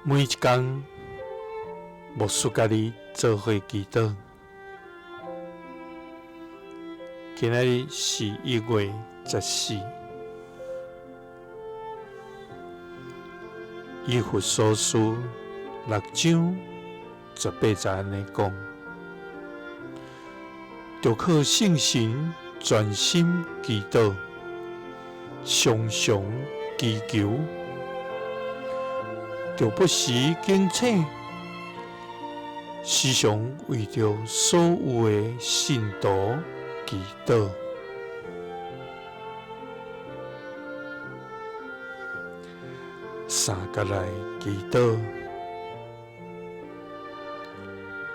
每一工，牧師佮你做伙祈禱。今仔日是1月14，以弗所書6章18節按呢講：著靠聖神專心祈禱，常常祈求。著不時警醒，時常為著所有的信徒祈禱。三佮來祈禱，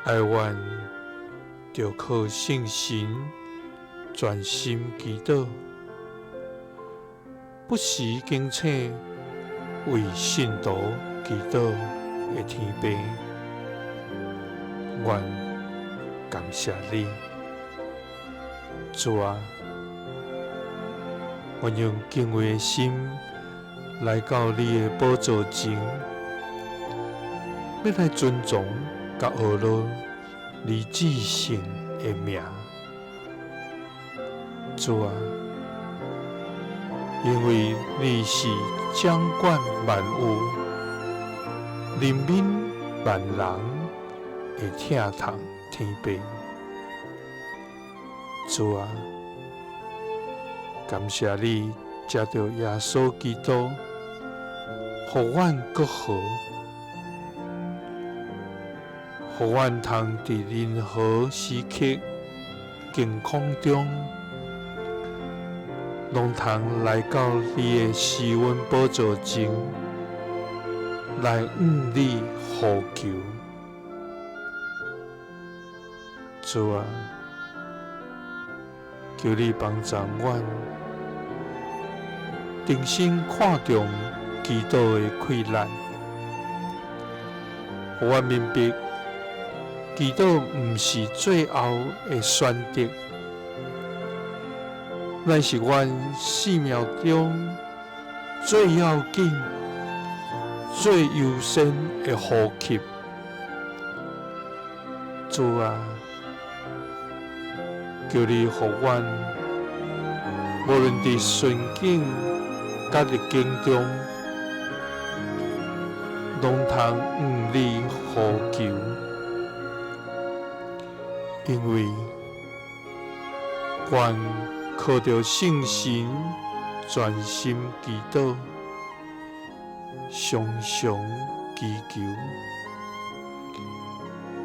哀願著靠聖神專心祈禱，不時警醒為信徒祈禱的天父，阮感謝你，主啊，阮用敬畏的心來到你的寶座前，欲來尊崇佮呵咾你至聖的名，主啊，因為你是掌管萬有、憐憫萬人的疼痛天父，主啊，感謝你藉著耶穌基督，予阮閣好，予阮通佇任何時刻境況中，攏通來到你的施恩寶座前，來向你呼求。主啊，求你幫助阮，重新看重祈禱的氣力，予阮明白，祈禱毋是最後的選擇，乃是阮生命中最要緊、最優先的呼吸。主啊，求你予阮，無論佇順境佮逆境中，攏通向你呼求，因為阮靠著聖神專心祈禱，常常祈求，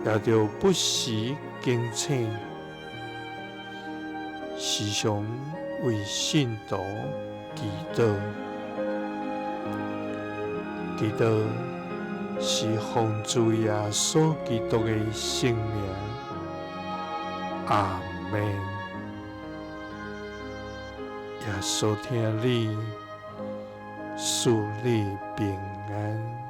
也著不時警醒，時常為信徒祈禱。祈禱是奉主耶穌基督的聖名，阿們。耶穌疼你，賜你平安。